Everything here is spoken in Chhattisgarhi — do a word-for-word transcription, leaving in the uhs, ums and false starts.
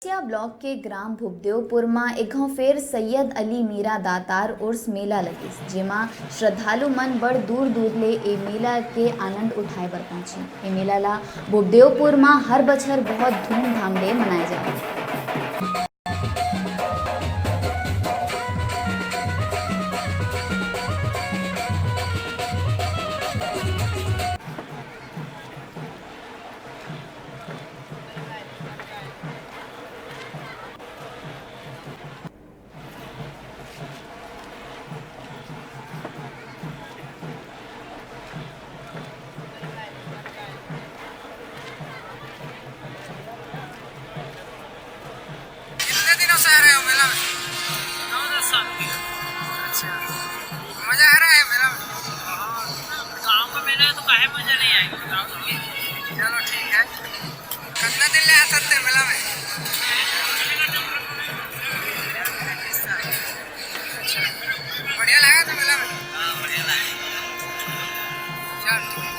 सिया ब्लॉक के ग्राम भूपदेवपुर म एक घांव फेर सैयद अली मीरा दातार उर्स मेला लगिस, जेमा श्रद्धालु मन बड़ दूर-दूर ले ए मेला के आनंद उठाए बर पहुंचे। ए मेला ला भूपदेवपुर म हर बछर बहुत धूमधाम ले मनाए जाथे। कितने दिनों से आ रहे हो मेला में? नौ दस साल। अच्छा, मजा आ रहा है मेला में? गांव का मेला है तो काहे मजा नहीं आएगा, बताओ तो। चलो ठीक है। कितना दिन ले आ सकते हैं मेला में? अच्छा, बढ़िया लगा था मेला में? हाँ, बढ़िया लगा। चल।